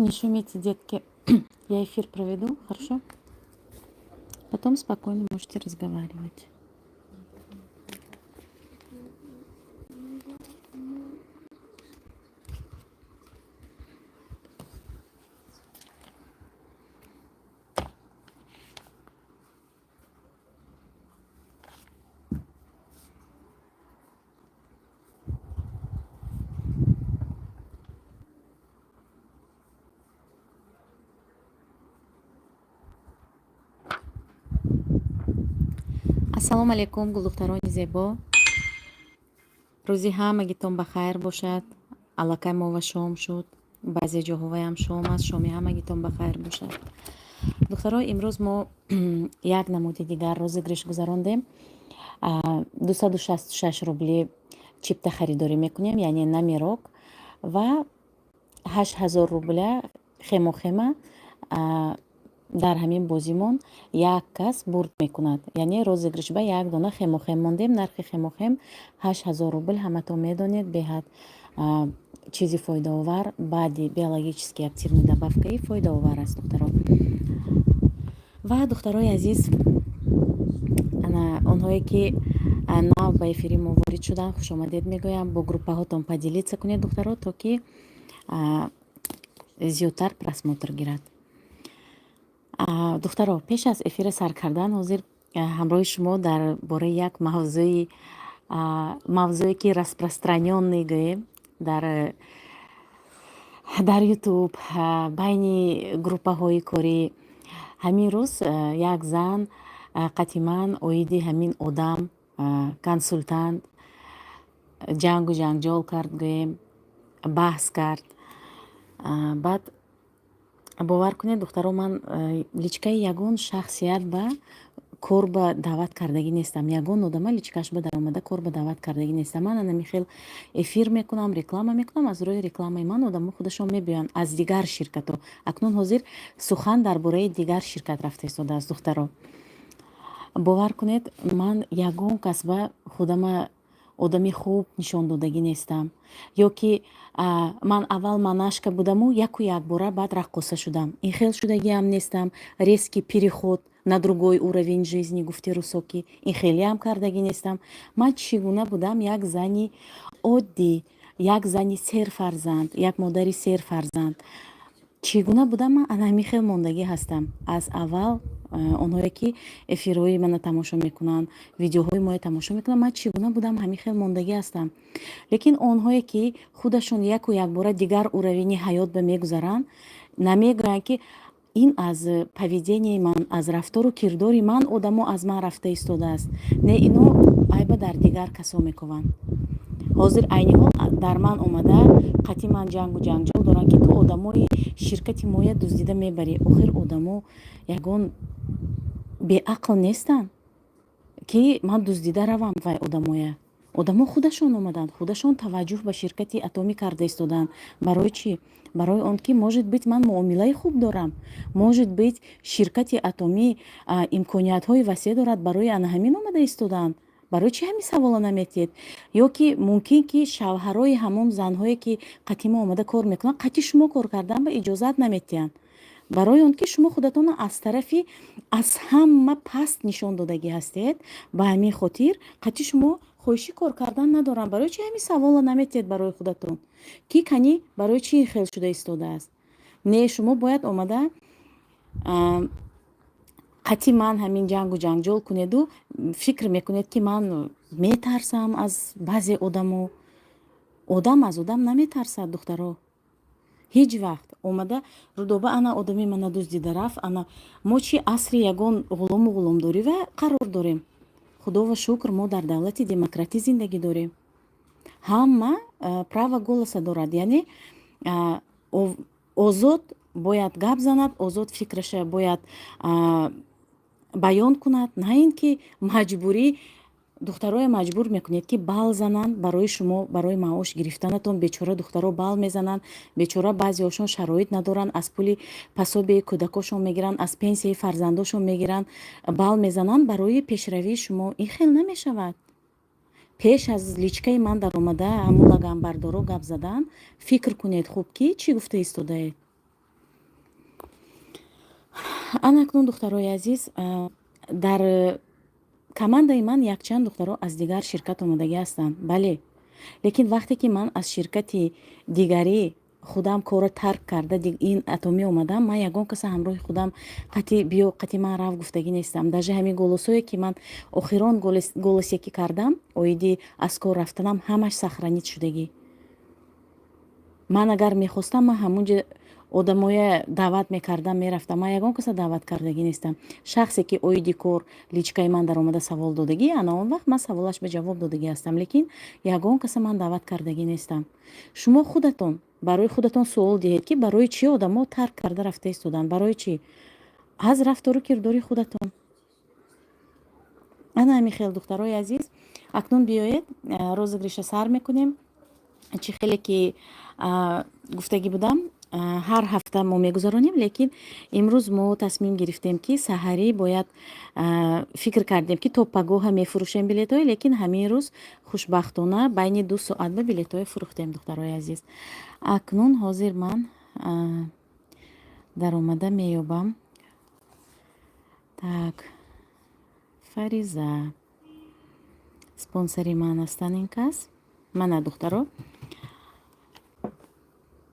Не шумите, детки. Я эфир проведу, хорошо? Потом спокойно можете разговаривать. Ассалому алайкум, гулдухтарони зебо. Рӯзи ҳамагитон ба хайр бошад. Аллакай мо ва шом шуд, баъзе ҷоҳоваям шом аст. Шоми ҳамагитон ба хайр бошад. Духтаро, имрӯз мо як намуди дигар розыгрыш гузарондем. 266 рубли чипта харидорӣ мекунем, яъне номерок, ва 8000 рубля хемохема. Дар ҳамин бозимон як кас бурд мекунад, яъне розыгрыш ба як дона хемохем мондем. Нархи хемохем 8000 рубл, ҳаматон медонед, беҳад чизи фоидаовар, баъди биологически активный добавкаи фоидаовар аст, духтаро. Ва духтарои азиз, онҳое ки нав ба эфири мо ворид шуданд, хушомадед мегӯям. Бо группаҳотон поделиться кунед, духтаро, то ки зиёдтар просмотр гирад. Духтаро, пеш аз эфира сар кардан, ҳозир ҳамроҳи шумо дар бораи як мавзӯе, ки распространённый гӯем, дар Ютуб, байни группаҳои корӣ. Ҳамин рӯз як зан қатиман оиди ҳамин одам, консултант, ҷангу ҷанҷол кард, гӯем, баҳс кард. Баъд бовар кунед, духтаро, ман личкаи ягон шахсият ба кор ба даъват кардагӣ нестам, ягон одама личкаш ба даромада кор ба даъват кардагӣ нестам. Ман анами хел эфир мекунам, реклама мекунам, аз рӯи рекламаи ман одамо худашон мебиёянд аз дигар ширкатҳо. Акнун ҳозир сухан дар бораи дигар ширкат рафта истодааст. Духтаро, бовар кунед, ман ягон кас ба худама одами хуб нишон додагӣ нестам, ё ки ман аввал монашка будаму яку якбора баъд раққоса шудам, ин хел шудагиам нестам. Резкий переход на другой уровень жизни, гуфти русокӣ, ин хелеам кардагӣ нестам. Ман чӣ гуна будам? Як зани оддӣ, як зани серфарзанд, як модари серфарзанд чӣ гуна будам, ман ана ҳамин хел мондагӣ ҳастам аз аввал. Онҳое ки эфирҳои мана тамошо мекунанд, видеоҳои моя тамошо мекунанд, ман чӣ гуна будам, ҳамин хел мондагӣ ҳастам. Лекин онҳое ки худашон яку якбора дигар уровени ҳаёт ба мегузаранд, намегӯянд, ки ин аз поведенияи ман, аз рафтору кирдори ман одамо аз ман рафта истодааст. Не, ино айба дар дигар касо мекуванд. Ҳозир айни ҳол дар ман омада, қатъи ман ҷангу ҷанҷол доранд, ки ту одамои ширкати моя дуздида мебарӣ. Охир одамо ягон беақл нестанд, ки ман дуздида равам вай одамоя. Одамо худашон омаданд, худашон таваҷҷӯҳ ба ширкати Атомӣ карда истоданд. Барои чӣ? Барои он ки, может быть, ман муомилаи хуб дорам, может быть, ширкати Атомӣ имкониятҳои васеъ дорад, барои ана ҳамин омада истодаанд. Барои чӣ ҳамин савола наметиҳед? Ё ки мумкин ки шавҳарои ҳамон занҳое, ки қатъи мо омада кор мекунанд, қатъи шумо кор кардан ба иҷозат наметиҳанд, барои он ки шумо худатонро аз тарафи аз ҳама паст нишон додагӣ ҳастед. Ба ҳамин хотир қатъи шумо хоҳиши кор кардан надорам. Барои чӣ ҳамин савола наметиҳед барои худатон, ки кани барои чӣ ин хел шуда истодааст? Не, шумо бояд омада қатъи ман ҳамин ҷангу ҷанҷол кунеду фикр мекунед, ки ман метарсам аз баъзе одамо. Одам аз одам наметарсад, духтаро, ҳеҷ вақт. Омада Рудоба ана одами мана дуздида рафт. Ана мо чи асри ягон ғулому ғуломдорӣ ва қарор дорем? Худова шукр, мо дар давлати демократӣ зиндагӣ дорем, ҳама право голоса дорад, яъне озод бояд гап занад, озод фикраша бояд баён кунад, на ин ки маҷбурӣ духтарое маҷбур мекунед, ки бал зананд барои шумо, барои маош гирифтанатон. Бечора духтаро бал мезананд, бечора баъзеҳошон шароит надоранд, аз пули пособияи кӯдакошон мегиранд, аз пенсияи фарзандошон мегиранд, бал мезананд барои пешравии шумо. Ин хел намешавад. Пеш аз личкаи ман даромада ҳамун лаганбардоро гап задан, фикр кунед хуб, ки чӣ гуфта истодаед. Ана акнун, духтарои азиз, дар командаи ман якчанд духтаро аз дигар ширкат омодагӣ ҳастанд. Бале, лекин вақте ки ман аз ширкати дигарӣ худам корро тарк карда, ин Атоми омадам, ман ягон каса ҳамроҳи худам қати биё, қати ман рав гуфтагӣ нестам. Даже ҳамин голосое, ки ман охирон голосе ки кардам оиди аз кор рафтанам, ҳамаш сохранить шудагӣ. Ман агар мехостам, ман ҳамунҷа одамоя даъват мекардам, мерафтам. Ман ягон каса даъват кардагӣ нестам. Шахсе, ки оиди кор личкаи ман даромада савол додагӣ, ана он вақт ман саволаш ба ҷавоб додагӣ ҳастам, лекин ягон каса ман даъват кардагӣ нестам. Шумо худатон барои худатон суол диҳед, ки барои чӣ одамо тарк карда рафта истоданд, барои чӣ? Аз рафтору кирдори худатон. Ана ҳамин хел, духтарои азиз. Акнун биёед, розыгрыша сар мекунем. Чӣ хеле ки гуфтагӣ будам, ҳар ҳафта мо мегузаронем, лекин имрӯз мо тасмим гирифтем, ки саҳарӣ бояд, фикр кардем, ки то пагоҳа мефурӯшем билетҳое, лекин ҳамин рӯз хушбахтона байни 2 соат ба билетҳое фурӯхтем, духтарои азиз. Акнун ҳозир ман даромада меёбам. Так, Фариза спонсори ман ҳастанд ин кас. Мана, духтаро,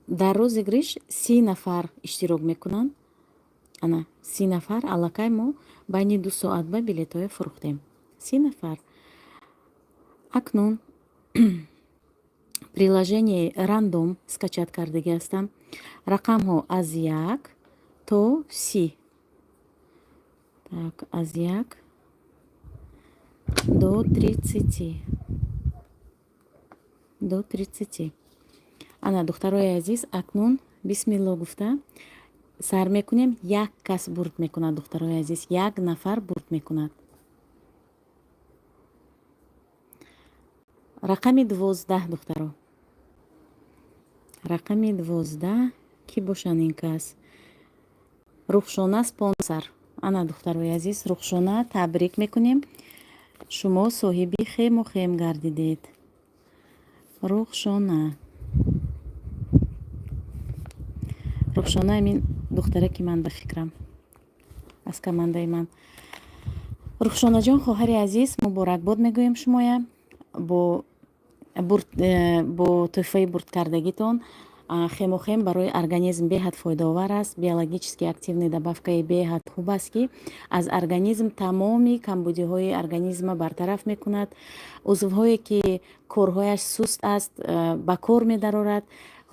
дар розыгрыш 30 нафар иштирок мекунанд. Ана 30 нафар. Аллакай мо байни 2 соат ба билетҳое фурӯхтем, 30 нафар. Акнун приложение рандом скачать кардагӣ ҳастам. Рақамҳо аз 1 то 30. Так, аз 1 до 30, до 30. Ана, духтарои азиз, акнун бисмилло гуфта сар мекунем. Як кас бурд мекунад, духтарои азиз, як нафар бурд мекунад. Рақами 12, духтаро, рақами 12 кӣ бошанд ин кас? Рухшона спонсор. Ана, духтарои азиз, Рухшона, табрик мекунем, шумо соҳиби хему хем гардидед. Рухшона, Рухшона, ин духтараки ман, ба фикрам, аз командаи ман. Рухшонаҷон, хоҳари азиз, муборакбод мегӯем шумоя бо тӯҳфаи бурдкардагитон. Хемохем барои организм беҳад фоидаовар аст. Биологически активный добавкаи беҳад хуб аст, ки аз организм тамоми камбудиҳои организма бартараф мекунад, узвҳое, ки корҳояш суст аст, ба кор медарорад.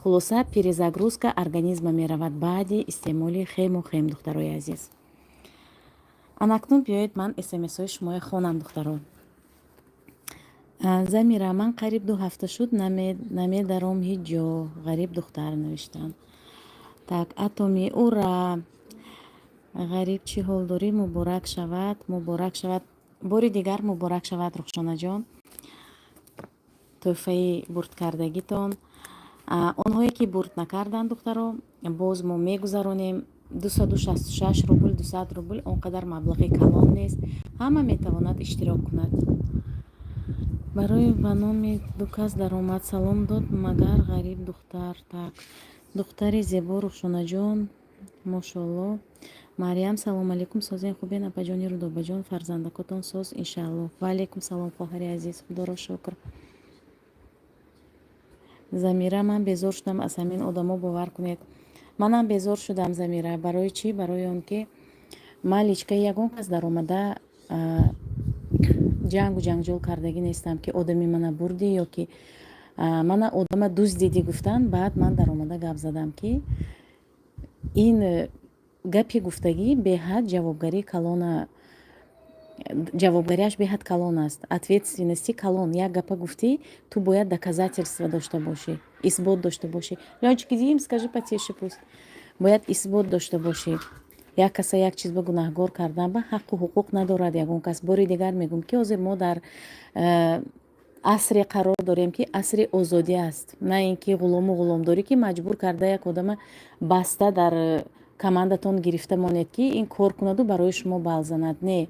Хулоса, перезагрузка организма меравад баъди истеъмоли хемохем, духтарои азиз. Анакнун биёед, ман смсҳои шумоя хонам, духтаро. Замира, ман қариб 2 ҳафта шуд, намедаром ҳеҷ ҷо. Ғариб духтар навиштанд. Так, Атоми, ура! Ғариб, чӣ ҳол дорӣ? Муборак шавад, муборак шавад, бори дигар муборак шавад, Рухшонаҷон, тӯҳфаи бурдкардагитон. Онҳое, ки бурд накарданд, духтаро, боз мо мегузаронем. 266 рубл, 200 рубл он қадар маблағи калон нест, ҳама метавонад иштирок кунад. Барои ба номи ду кас даромад, салом дод магар Ғариб духтар. Так, духтари зебо Рухшонаҷон, мошоалло. Марьям, салом алейкум, созен, хубен, апаҷони Рудобаҷон, фарзандакотон соз, иншаалло. Ва алейкум салом, хоҳари азиз, худоро шукр. Замира, ман безор шудам аз ҳамин одамо, бовар кунед, манам безор шудам, Замира. Барои чӣ? Барои он ки ман личкаи ягон кас даромада ҷангу ҷанҷол кардагӣ нестам, ки одами мана бурдӣ ё ки мана одама дуздидӣ гуфтан. Баъд ман даромада гап задам, ки ин гапи гуфтагӣ беҳад ҷавобгарии калона, ҷавобгариаш беҳад калон аст, ответственности калон. Як гапа гуфтӣ, ту бояд доказательства дошта бошӣ, исбот дошта бошӣ. Лёнчик, иди им скажи потише пусть. Бояд исбот дошта бошӣ. Як каса як чиз ба гунаҳгор кардан ба ҳаққу ҳуқуқ надорад ягон кас. Бори дигар мегӯм, ки ҳозир мо дар асре қарор дорем, ки асри озодӣ аст, на ин ки ғулому ғуломдорӣ, ки маҷбур карда як одама баста дар командатон гирифта монед, ки ин кор кунаду барои шумо бал занад. Не.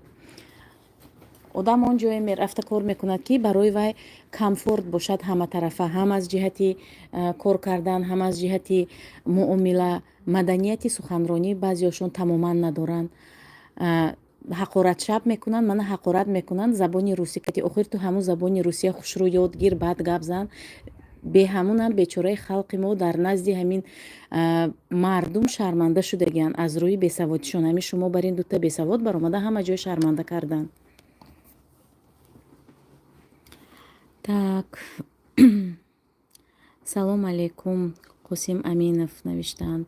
Одам он ҷое рафта кор мекунад, ки барои вай комфорт бошад ҳаматарафа, ҳам аз ҷиҳати кор кардан, ҳам аз ҷиҳати муомила. Маданияти суханронӣ баъзеҳошон тамоман надоранд. Ҳақоратшаб мекунанд, мана ҳақорат мекунанд забони русӣ кати. Охир ту ҳамун забони русия хушрӯ ёд гир, баъд гап зан. Беҳамунам бечораи халқи мо дар назди ҳамин мардум шарманда шудагианд аз рӯи бесаводишон. Ҳамин шумо бар ин дута бесавод баромада ҳама ҷой шарманда карданд. Так, салом алейкум, Қосим Аминов навиштаанд.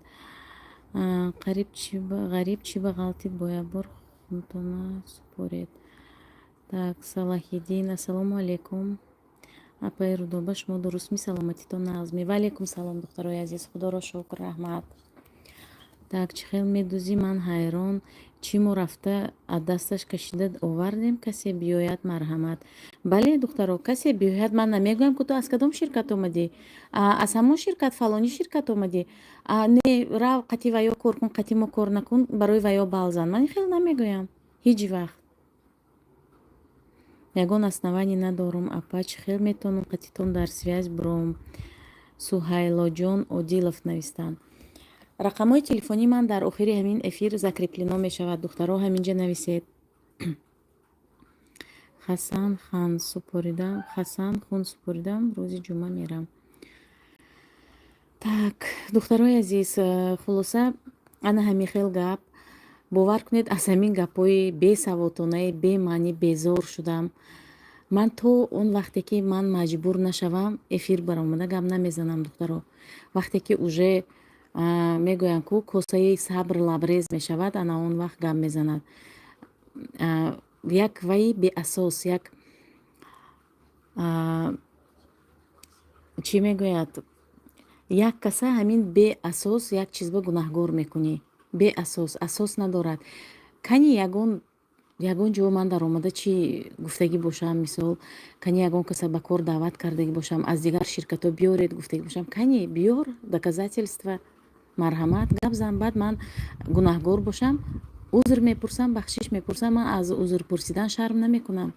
Ғариб чӣ ба ғалтид, бо якбор хунтона супоред. Так, Салаҳиддин, ассалому алейкум, апаи Рудоба, шумо дурустми, саломатитон нағзми? Ва алейкум салом, духтарои азиз, худоро шукр, раҳмат. Так, чӣ хел медӯзӣ, ман ҳайрон. Чӣ мо рафта аз дасташ кашида овардем? Касе биёяд, марҳамат. Бале, духтаро, касе биёяд, ман намегӯям, ки ту аз кадом ширкат омадӣ, аз ҳамон ширкат, фалонӣ ширкат омадӣ, не, рав қати ваё кор кун, қати мо кор накун, барои ваё бал зан. Ман хел намегӯям ҳеҷ вақт. Ягон основание надорум. Апа, чӣ хел метавонам қатитон дар связь буром? Суҳайлоҷон Одилов навистанд. Рақамҳои телефонии ман дар охири ҳамин эфир закреплено мешавад, духтаро, ҳаминҷа нависед. Хасан хан супоридам, Хасан хун супоридам, рӯзи ҷумъа мерам. Так, духтарои азиз, хулоса, ана ҳамин хел гап. Бовар кунед, аз ҳамин гапҳои бесаводонаи бемаънӣ безор шудам. Ман то он вақте ки ман маҷбур нашавам, эфир баромада гап намезанам, духтаро. Вақте ки уже мегӯянд, ку косаи сабр лабрез мешавад, ана он вақт гап мезанад. Як ваи беасос, як чӣ мегӯяд, як каса ҳамин беасос як чизба гунаҳгор мекунӣ, беасос, асос надорад. Кани ягон ҷо ман даромада чӣ гуфтагӣ бошам, мисол, кани ягон каса ба кор даъват кардагӣ бошам, аз дигар ширкатҳо биёред гуфтагӣ бошам, кани биёр доказательства, марҳамат, гап зан. Баъд ман гунаҳгор бошам, узр мепурсам, бахшиш мепурсам. Ман аз узр пурсидан шарм намекунам.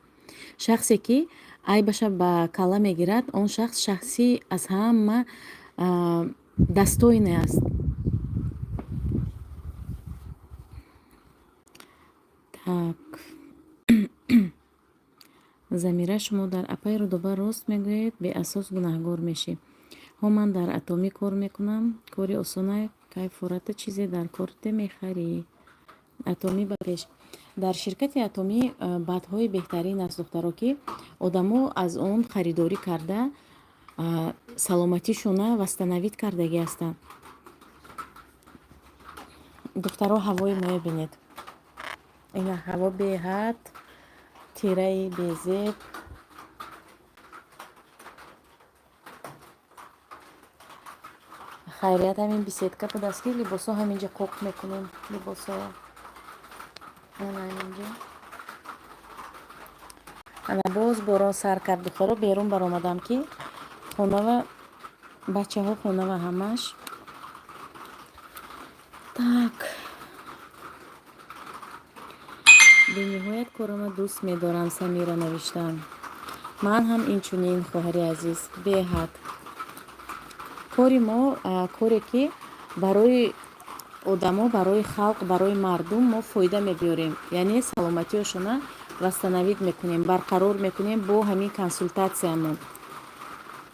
Шахсе ки айбаша ба калла мегирад, он шахс шахси аз ҳама достойный аст. Так, Замира, шумо дар апаи Рудоба рост мегӯед, беасос гунаҳгор мешӣ. Ҳо, ман дар Атомӣ кор мекунам, кори осона, кайфората чизе дар корте мехарӣ. Атомӣ ба пеш. Дар ширкати Атомӣ бадҳои беҳтарин аст, духтаро, ки одамо аз он харидорӣ карда, саломатишона восстановить кардагӣ ҳастанд. Духтаро, ҳавои моя бинед. Ина ҳаво беҳад тираи безеб. Хайрият, ҳамин беседка будааст, ки либосҳо ҳаминҷа қоқ мекунем, либосҳо ана ҳаминҷа. Ана боз борон сар кард, духтаро, берун баромадам, ки хонава бачаҳо хонава ҳамаш. Так, бениҳоят корама дӯст медорам, Самира навиштам. Ман ҳам инчунин, хоҳари азиз, беҳад. Кори мо коре ки барои одамо, барои халқ, барои мардум мо фоида мебиёрем, яъне саломатиёшона восстановить мекунем, барқарор мекунем бо ҳамин консултатсиямон.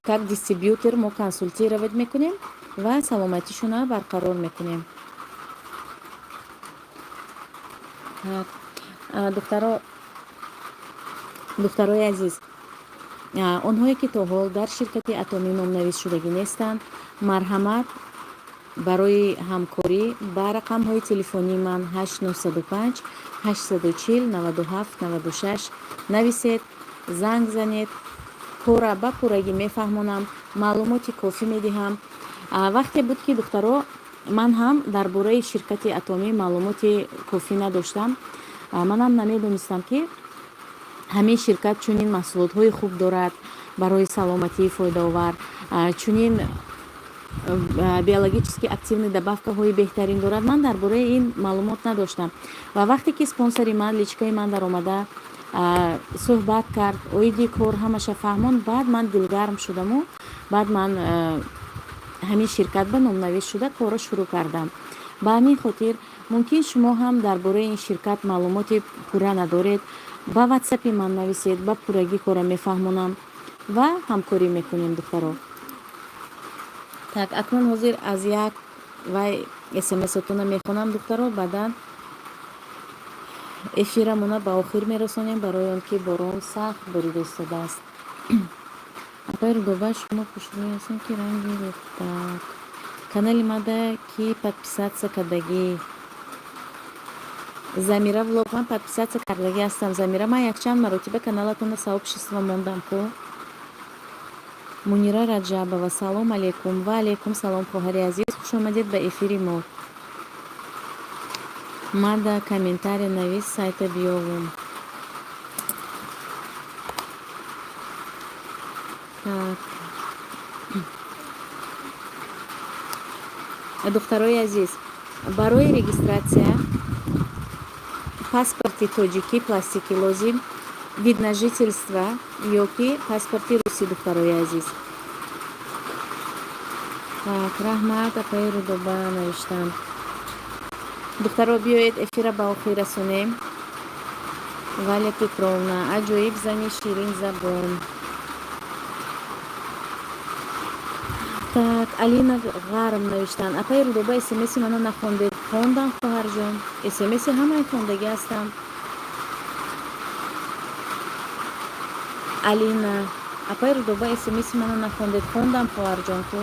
Как дистрибьютор мо консультировать мекунем ва саломатишона барқарор мекунем. Так, духтаро, духтарои азиз, онҳое ки то ҳол дар ширкати Атомӣ номнависшудагӣ нестанд, марҳамат, барои ҳамкорӣ ба рақамҳои телефонии ман 8905 840 97 96 нависед, занг занед, кора ба пуррагӣ мефаҳмонам, маълумоти кофӣ медиҳам. Вақте буд, ки, духтаро, ман ҳам дар бораи ширкати Атомӣ маълумоти кофӣ надоштам. Манам намедонистам, ки ҳамин ширкат чунин маҳсулотҳои хуб дорад барои саломатии фоидаовар, чунин биологически активный добавкаҳои беҳтарин дорад. Ман дар бораи ин маълумот надоштам ва вақте ки спонсори ман личкаи ман даромада Суҳбат кард, оиди кор ҳамаша фаҳмонд. Баъд ман дилгарм шудаму баъд ман ҳамин ширкат ба номнавис шуда, корро шурӯъ кардам. Ба ҳамин хотир мумкин шумо ҳам дар бораи ин ширкат маълумоти пурра надоред. Ба ватсапи ман нависед, ба пуррагӣ корро мефаҳмонам ва ҳамкорӣ мекунем, духтаро. Так, акнун ҳозир аз як вай смсотона мехонам, духтаро, баъдан эфирамона ба охир мерасонем, барои он ки борон сахт борида истодааст. Апаи Рудоба, шумо хушрӯй ҳастем, ки ранги рӯхтак. Канали мада ки подписаться кардагӣ? Замира Влог, ман подписаться кардагӣ ҳастам. Замира, ман якчанд маротиба каналатонро сообщество мондам ку. Мунира Раҷабова, салом алейкум. Ва алейкум салом, хоҳари азиз, хушомадед ба эфири мо. Мада комментария навис, сайта биёвум. Так, духтарои азиз, барои регистрация паспорти тоҷикӣ пластикӣ лозим, вид на жительство ё ки паспорти русӣ, духтарои азиз. Так, раҳмат, апаи Рудоба, навиштам. Духтаро, биёед, эфира ба охир расонем. Валя Петровна, аҷоиб зани ширинзабон. Так, Алина Ғарм навиштанд: апаи Рудоба, смси мана нахондед. Хондам, хоҳарҷон, смси ҳамаи хондагӣ ҳастам. Алина: апаи Рудоба, смси мана нахондед. Хондам, хоҳарҷон, ку.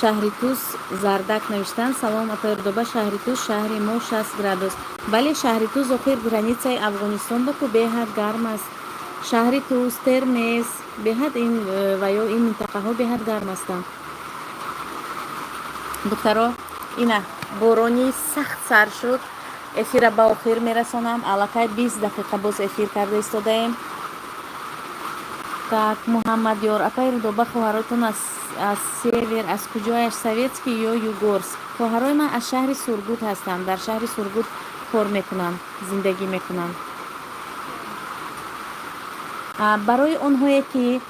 Шаҳри Тус, Зардак навиштанд: салом, апаи Рудоба, шаҳри Тус, шаҳри мо 60 градус. Бале, шаҳри Тус охир границаи Афғонистон ба ку, беҳад гарм аст. Шаҳри Тус, Термез, беҳад ин ва ё ин минтақаҳо беҳад гарм ҳастанд. Духтаро, ина борони сахт сар шуд, эфира ба охир мерасонам. Аллакай 20 дақиқа боз эфир карда истодаем. Так, Муҳаммадёр: апаи Рудоба, хоҳаротон аз север, аз куҷояш, Советский ё Югорск? Хоҳарои ман аз шаҳри Сургут ҳастанд, дар шаҳри Сургут кор мекунанд, зиндагӣ мекунанд. Барои онҳое ки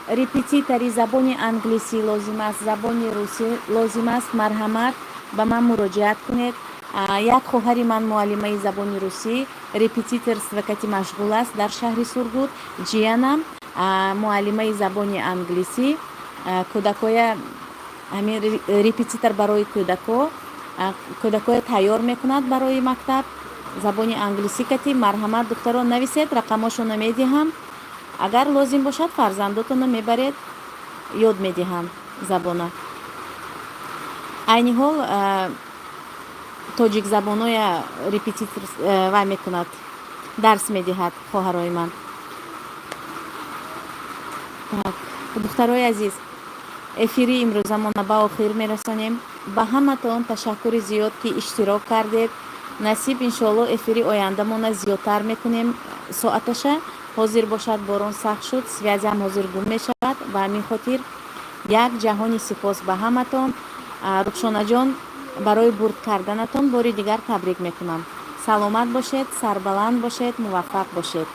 репетитори забони англисӣ лозим аст, забони русӣ лозим аст, марҳамат, ба ман муроҷиат кунед. Як хоҳари ман муаллимаи забони русӣ, репетиторство кати машғул аст дар шаҳри Сургут. Ҷиянам муаллимаи забони англисӣ, кӯдакоя, ҳамин репетитор барои кӯдако, кӯдакоя тайёр мекунад барои мактаб забони англисӣ кати. Марҳамат, духтарон, нависед, рақамошонро медиҳам. Агар лозим бошад, фарзандотонро мебаред, ёд медиҳам забона. Айни ҳол тоҷикзабоноя репетитор вай мекунад, дарс медиҳад хоҳарои ман. Так, духтарои азиз, эфири имрӯзамона ба охир мерасонем. Ба ҳаматон ташаккури зиёд, ки иштирок кардед. Насиб, иншоалло, эфири ояндамона зиёдтар мекунем соаташа. Ҳозир бошад, борон сахт шуд, связям ҳозир гум мешавад. Ба ҳамин хотир як ҷаҳони сипос ба ҳаматон. Рухшонаҷон, барои бурд карданатон бори дигар табрик мекунам. Саломат бошед, сарбаланд бошед, муваффақ бошед.